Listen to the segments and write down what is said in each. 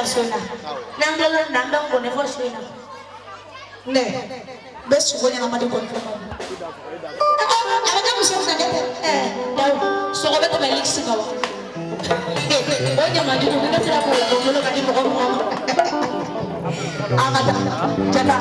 so in na. N'an tilala nin na, an bɛ ngɔni fɔ so in na. Ne bɛ sogo ɲɛnama di gɔni fɔ ma. A bɛ kɛ muso min na ne tɛ. Dawu, sogo bɛ tɛmɛ luxe kan wa? O ɲamajugu ni ne sera k'o labɔ n bolo ka di mɔgɔ mɔgɔ ma. An ka taa jata.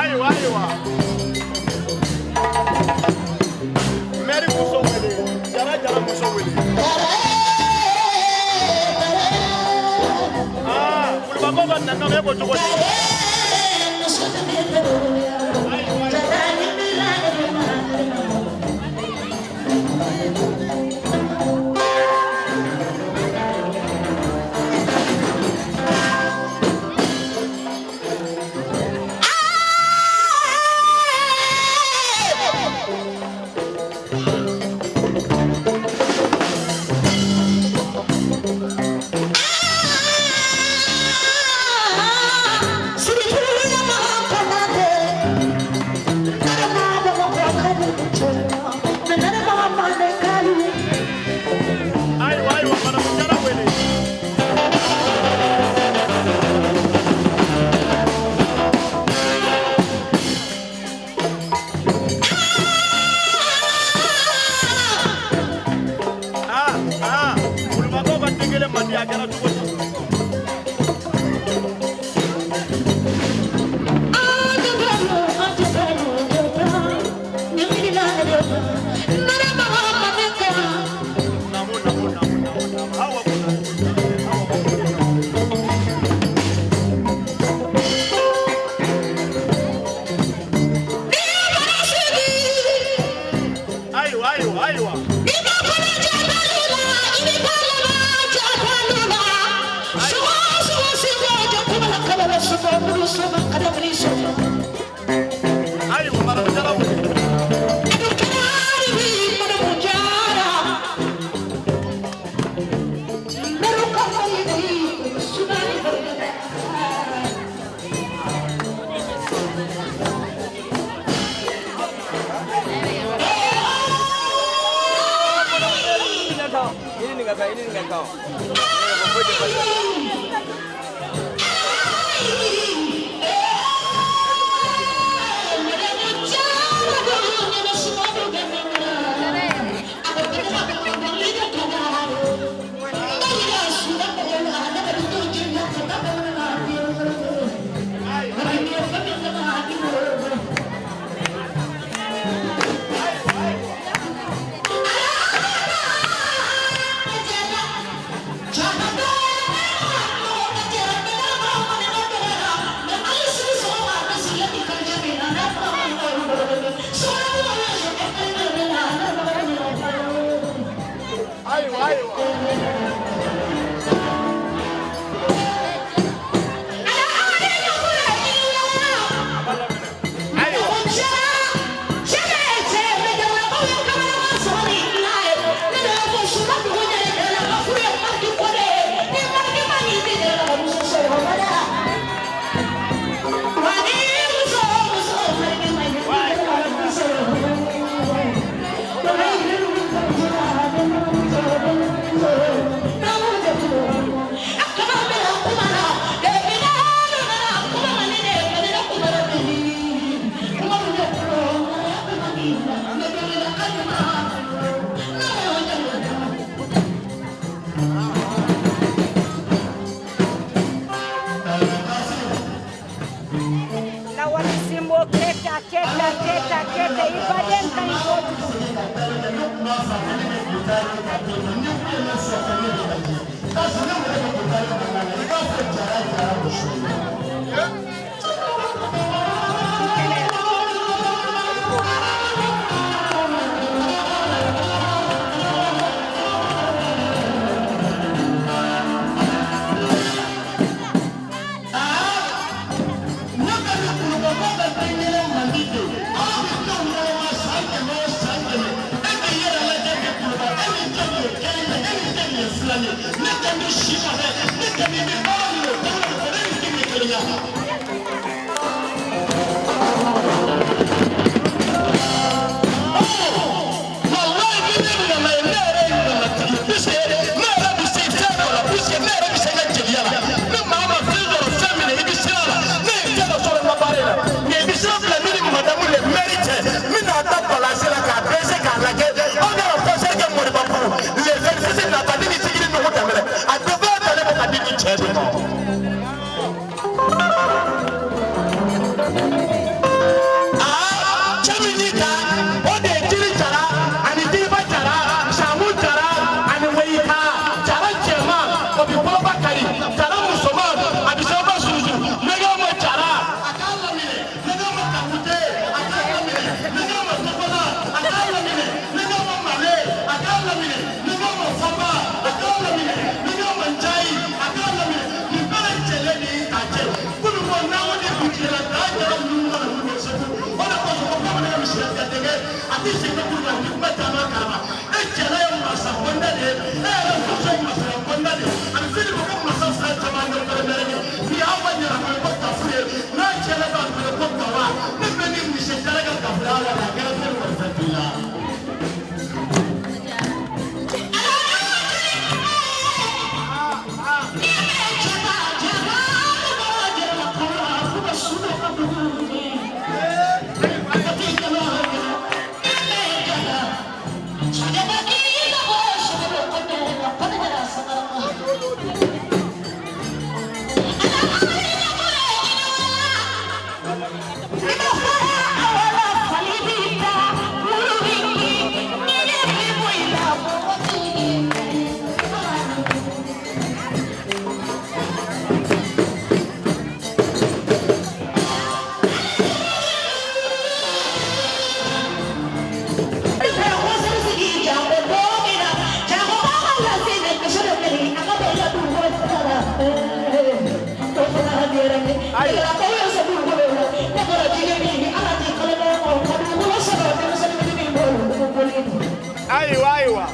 Ayiwa ayiwa, mɛri muso wele, Jara Jara muso wele. Aa, kulubakaw ka na e ko cogo di? Ayiwa ayiwa, madamu Jara wele. Aa aa, kulubakaw ka den kelen man di, a kɛra cogo di? Naamu naamu naamu naamu naamu, awa ko awa ko. Ayiwa ayiwa ayiwa. Ayiwa, madamu Jara wele. Ayiwa, ayiwa.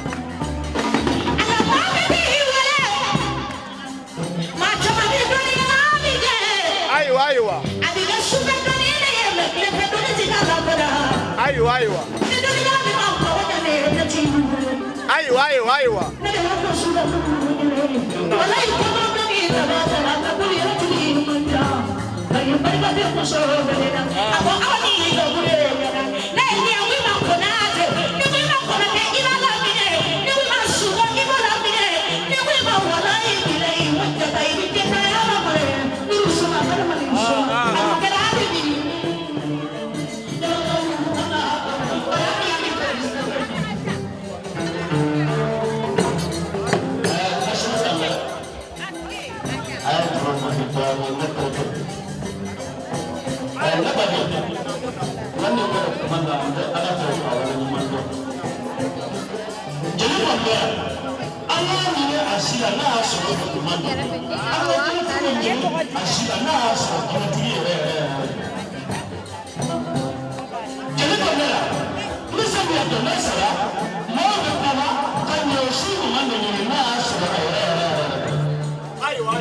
Ayiwa, ayiwa. Ayiwa, ayiwa. Ayiwa, ayiwa, ayiwa. Ayiwa.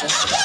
Thank you.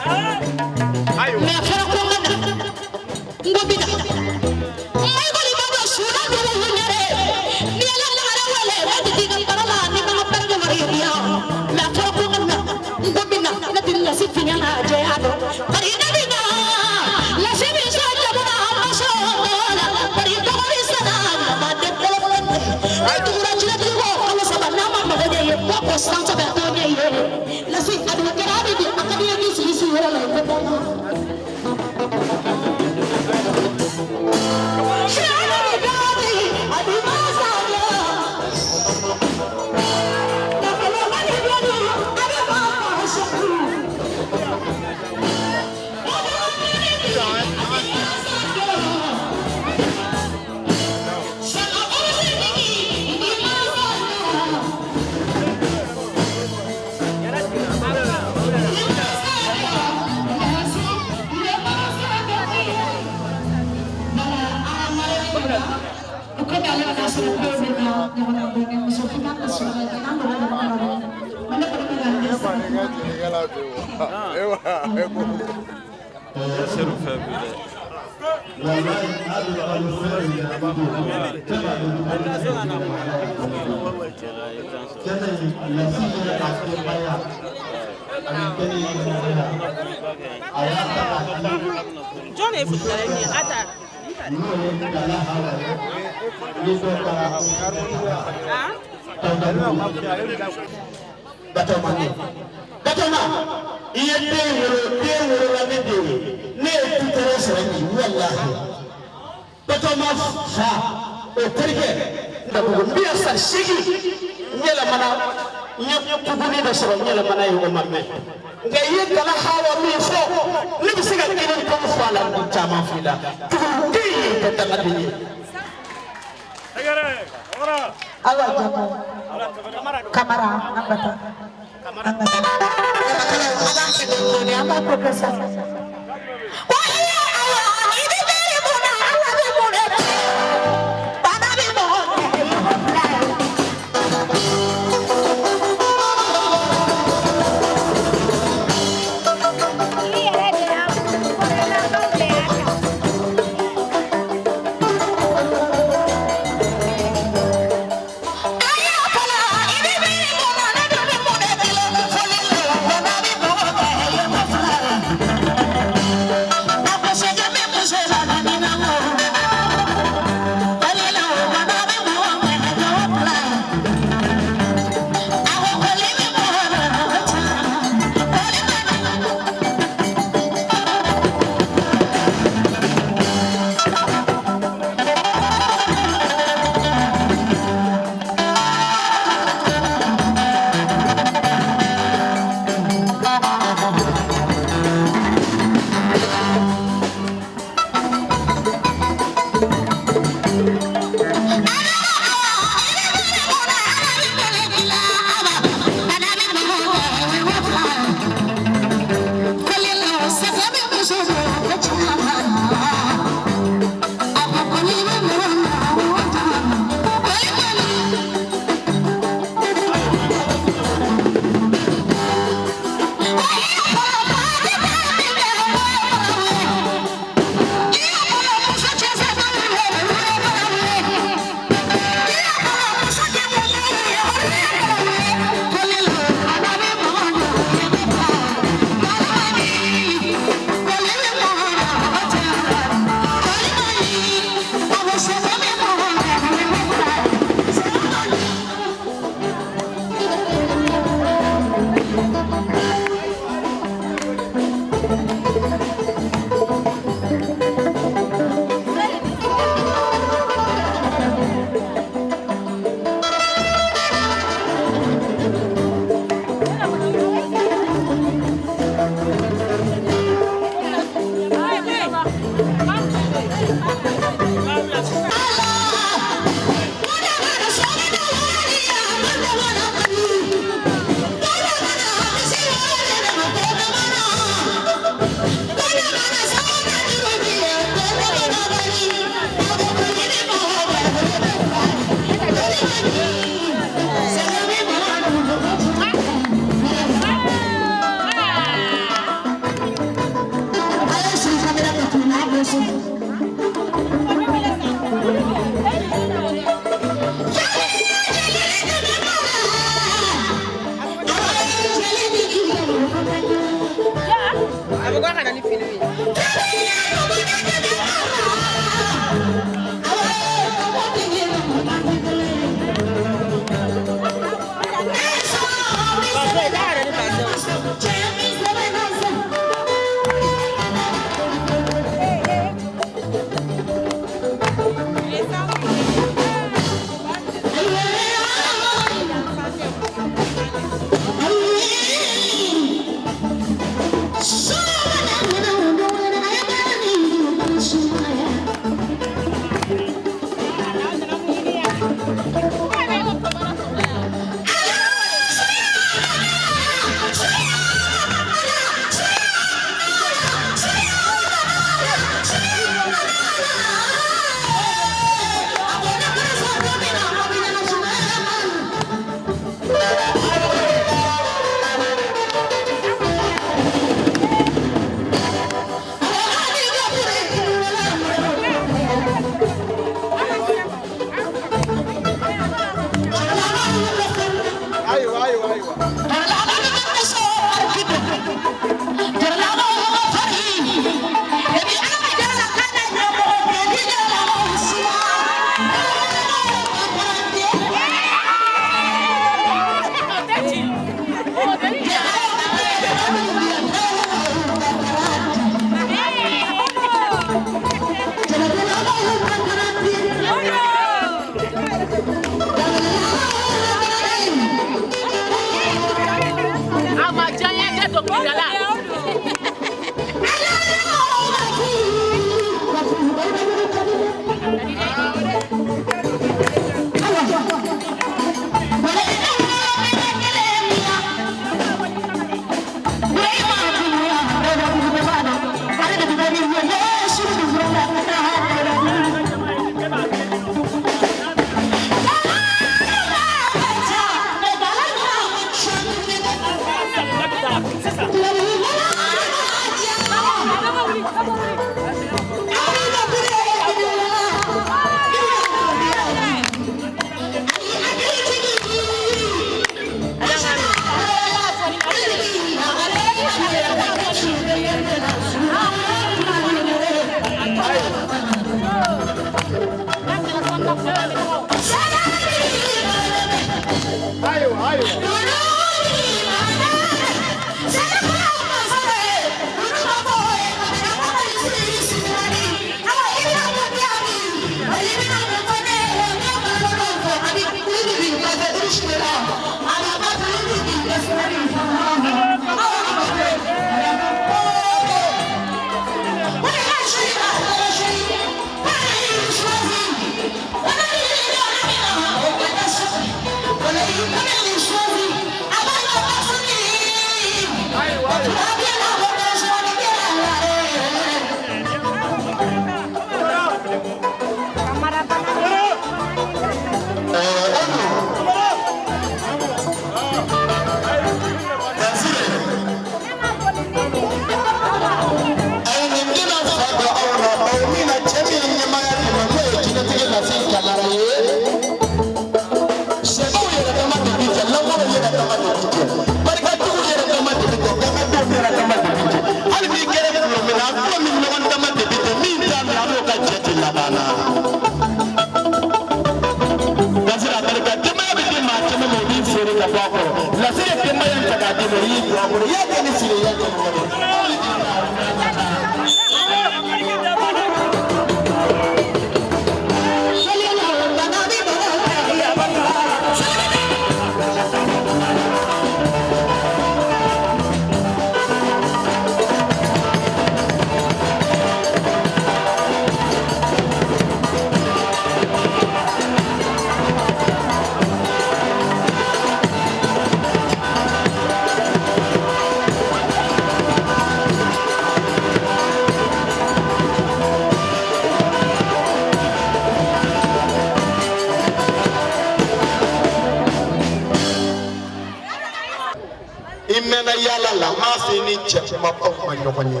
I mɛnna yaala la, m'a f'i ni cɛ kumabaw ma ɲɔgɔn ye.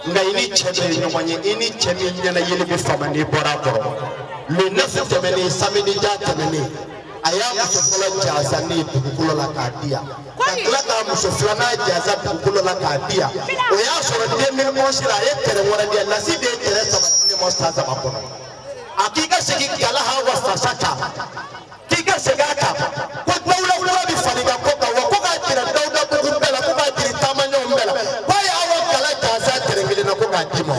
Nka i ni cɛ bɛ ɲɔgɔn ye, i ni cɛ min ɲɛna yeli bɛ fama n'i bɔra a kɔrɔ. Le 9 tɛmɛnen, samedi ja tɛmɛnen, a y'a muso fɔlɔ jaasa ne ye dugukolo la k'a di yan, ka tila k'a muso filanan jaasa dugukolo la k'a di yan. O y'a sɔrɔ 2011 la, a ye tɛrɛn wɛrɛ di yan. Lasi de ye tɛrɛn 3 di ne ma san 3 kɔnɔ. A k'i ka segin gala Hawa fasa kan, k'i ka segin a kan ko dawula kura bɛ falen ka ko kan, wa ko k'a jira Dawuda bugu bɛɛ la, ko k'a jira taamaɲɔgɔn bɛɛ la, k'a ye Awa gala jaasa tɛrɛn kelen na ko k'a d'i ma.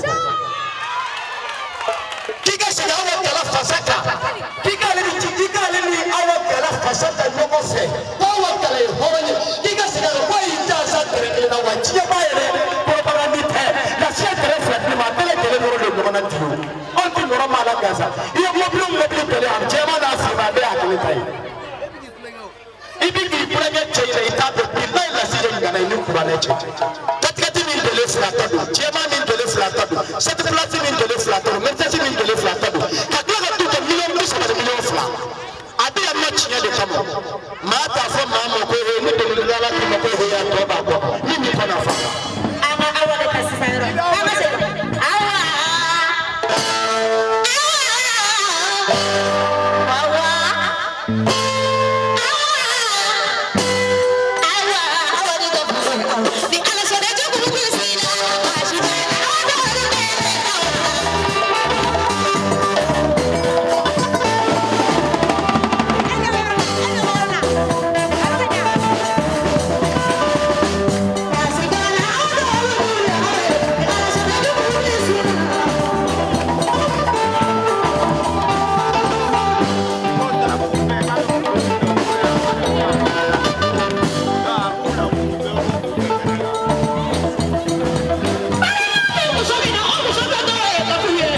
K'i ka segin Awa gala fasa kan, k'i k'ale ni ci, k'i k'ale ni Awa gala fasa ta ɲɔgɔn fɛ, ko Awa gala ye hɔrɔn ye, k'i ka segin a kan ko a y'i jaasa tɛrɛn kelen na, wa diɲɛ b'a yɛrɛ propagande tɛ. Lasi ye tɛrɛn 2 di ne ma, a bɛɛ lajɛlen nɔrɔ don ɲɔgɔn na ten o. Anw tɛ nɔrɔ maa la gansan. I ye mobili o mobili jɔlen, a jɛman n'a finman, a bɛɛ y'a kelen ta ye. I bɛ k'i kulonkɛ cɛ in na, i t'a dɔn bilayi lasi ye ŋana ye ni kuranɛ cɛ. Katikati min jɔlen 2 ta don, jɛman min jɔlen 2 ta don, sept place min jɔlen 2 ta don, Mercedes min jɔlen 2 ta don, ka tila ka du jɔ miliyɔn 30 ni miliyɔn 2. A bɛ yan nɔ tiɲɛ de kama. Maa t'a fɔ maa ma ko he, ni dɔnkilidala k'i ma ko he, a tɔ b'a kɔ min b'i kɔnɔ fa. An ka Awa de ta sisan yɔrɔ. An bɛ segin. Awa. Awa. Awa. Awa de ka furu. Ni Ala sɔnna jugu bɛ si la, baasi tɛ. Awa de ka furu. Muso min na, o muso bɛ tɔgɔ ye Kafu ye.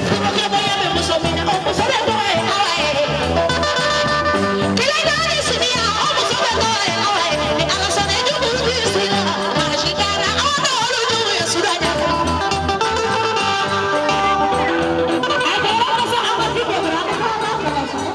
Furukɛbaya bɛ muso min na, o muso bɛ tɔgɔ ye Awa ye. Kelen naani siniya, o muso bɛ tɔgɔ ye Awa ye. Ni Ala sɔnna jugu b'i si la, maa si t'a la, aw t'olu jugu ye suranya. A kɛra kosɔn aw ka ci kɛ dɔrɔn, a bɛ taa fɛ ka sɔrɔ.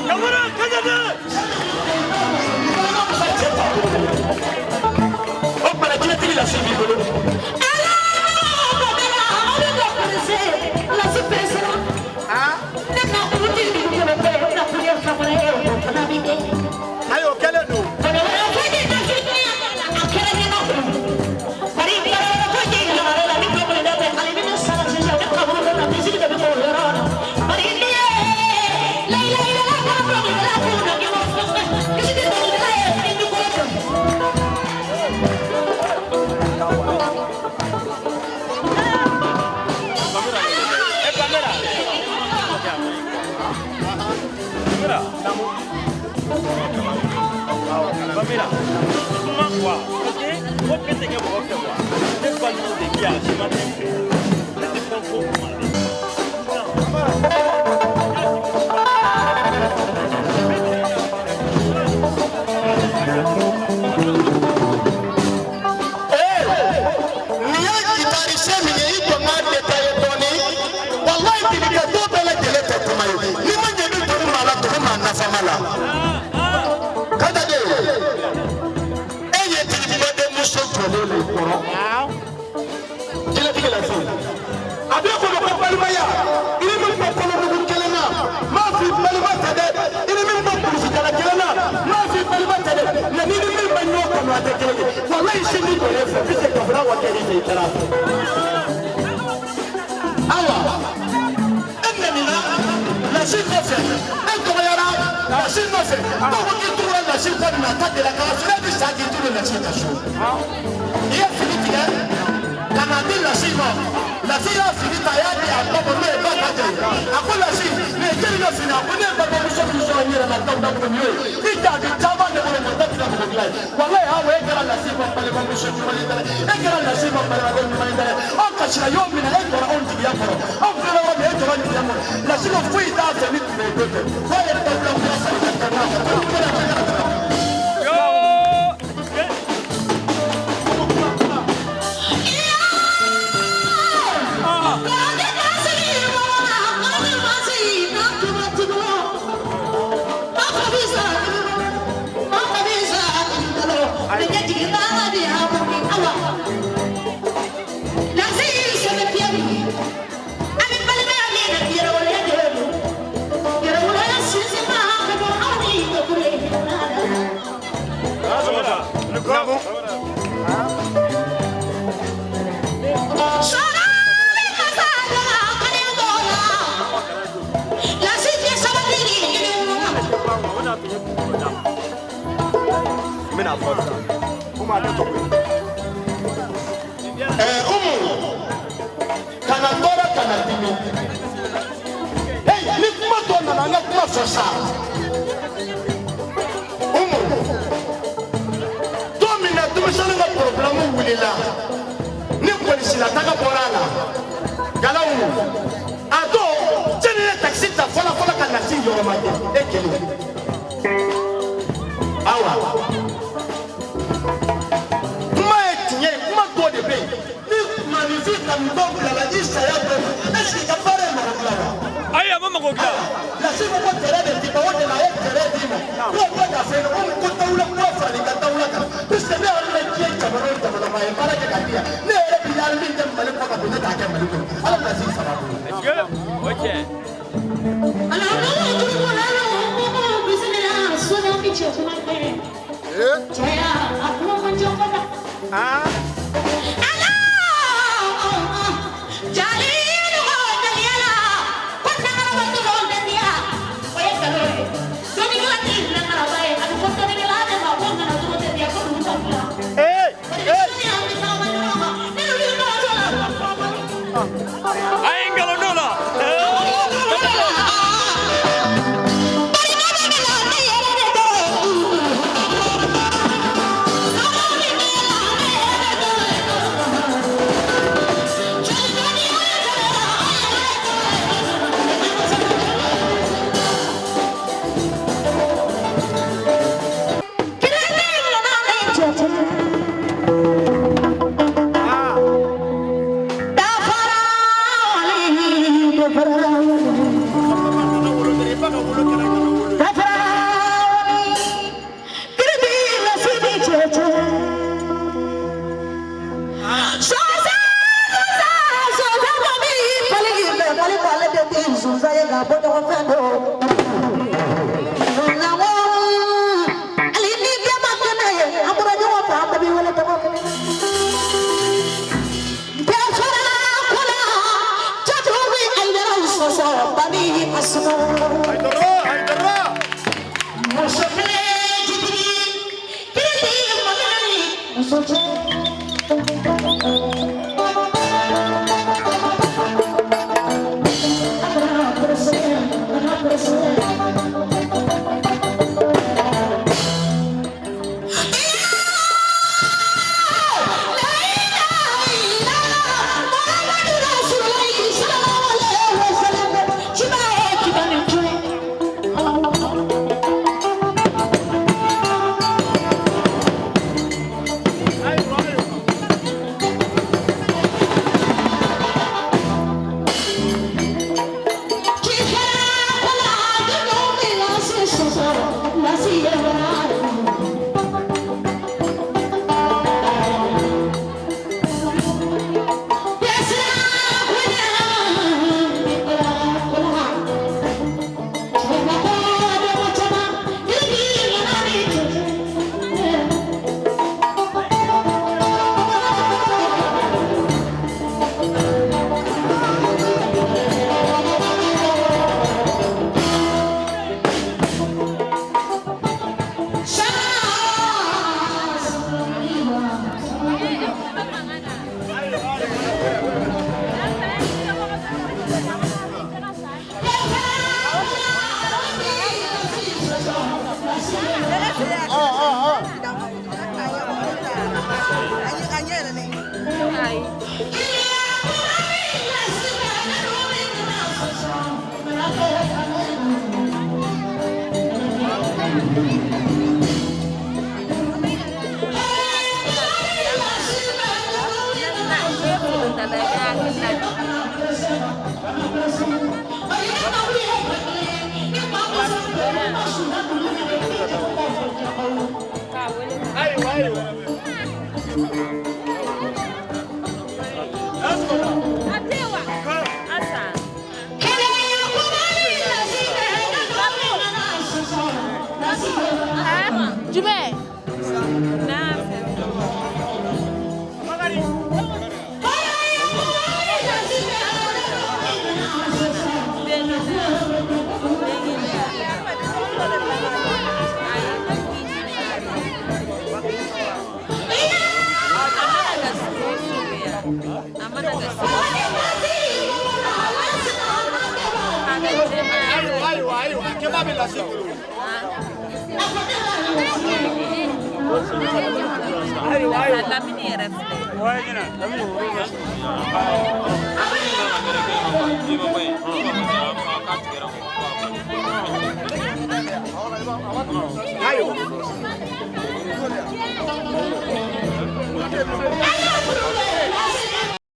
Kamara Kajade! O tuma na jinɛtigi lasi b'i bolo. Ala ko bɛɛ la, aw bɛ ka pressé, lasi pressé la. Ne ka kuruti dugukolo bɛɛ, na kuruya famara ye, o fana bɛ kɛ. Ayi, o kɛlen don. Kɔnɔwɛrɛ ko jɛ ka fi a kɛra ɲɛna kun. Bari kɔnɔwɛrɛ ko jɛ yɛlɛma la, ni dɔnkili da bɛ, ale bɛ ne sara sisan, ne kaburu kɔnɔ, misiri de bɛ k'o yɔrɔ la. Bari n'i ye layi layi la ka dɔnkili da kun na, k'i ma fɛn fɛn, kisi tɛ dɔnkili da ye, ni dukolo tɛ. E Pamela. Pamela. Pamela. Kuma quoi? Parce que ko bɛɛ tɛ kɛ mɔgɔ fɛ quoi. Ne balimaw de bi yan, si ma tɛ n fɛ. Ne tɛ fɛn fɔ u ma. Nin ye gitarise min ye, i jɔ n k'a détaillé dɔɔni. Walayi bilikɛ dɔw bɛɛ lajɛlen tɛ kuma ye. N'i ma ɲɛ i bɛ tugu maa la, tugu maa nafama la. Kajade, e ye tigi muso jɔlen de kɔrɔ. Jinɛtigi lase. A bɛ kɔnɔ ko balimaya, i ni min bɔ kɔnɔdugu kelen na, m'a f'i balima tɛ dɛ. I ni min bɔ kurusikala kelen na, m'a f'i balima tɛ dɛ. Nka n'i ni min bɛ ɲɔgɔn kanu, a tɛ kelen ye. Walayi sini jɔlen fɛ, bi se ka fɔ wa kɛ i fɛ i taara fɛ. Ayiwa, e nɛnina lasi nɔfɛ, e dɔgɔyara lasi nɔfɛ, dɔw ko k'i tugura lasi kɔ nin na, a ta de la k'a sɔrɔ e bɛ sa k'i turu lasi ka so. I ye fini tigɛ ka na di lasi ma, lasi y'a fini ta, a y'a di a ba ma, n'o ye ba ka jɛ ye. A ko lasi, nin ye jeli ka fini? A ko ne ye balimamuso min sɔrɔ n yɛrɛ la Dawuda kɔnɔ, nin y'o ye. I jaabi caman de bolo, mɛ ta tɛ ka mɔgɔ dilan ye. Walayi Awa, e kɛra lasi ma balimamuso ɲuman ye dɛ, e kɛra lasi ma balimakɛ ɲuman ye dɛ. Anw kasira yɔrɔ min na, e jɔra anw jigiya kɔrɔ. Anw filɛ yɔrɔ min, e jɔra jigiya kɔrɔ. Lasi ko foyi t'a fɛ k'a ye dawula kura falen ka taa n'a kan ko ni bɔra ka taa. Umu kana tɔɔrɔ kana dimi. Hey, ni kuma tɔ nana an ka kuma fɔ sa. Umu, don min na denmisɛnnin ka problème wulila ni polisilataga bɔra a la, Galawu a don jɛnni ye taxi ta fɔlɔ fɔlɔ ka na si yɔrɔ ma kɛ e kelen. Awa. Kuma ye tiɲɛ ye, kuma dɔ de bɛ yen ni maninfin kanutɔ bilala i saya bɛɛ ma, est ce que i ka baara ye mɔgɔ dilan wa? Ayi, a ma mɔgɔ dilan. Lasi ko ko tɛrɛ de d'i ma, o de la a ye tɛrɛ d'i ma. N'o bɔ ka fɛ ko ko dawula kura farali ka dawula kan, puisque ne yɛrɛ bɛ diɲɛ jamana o jamana ma, a ye baara kɛ ka di yan, ne yɛrɛ bi yaala min kɛ Mali kɔ ka don ne t'a kɛ Mali kɔnɔ, Ala bɛna sigi saba bolo. Est ce que o tiɲɛ? A ye nkalon dɔ la.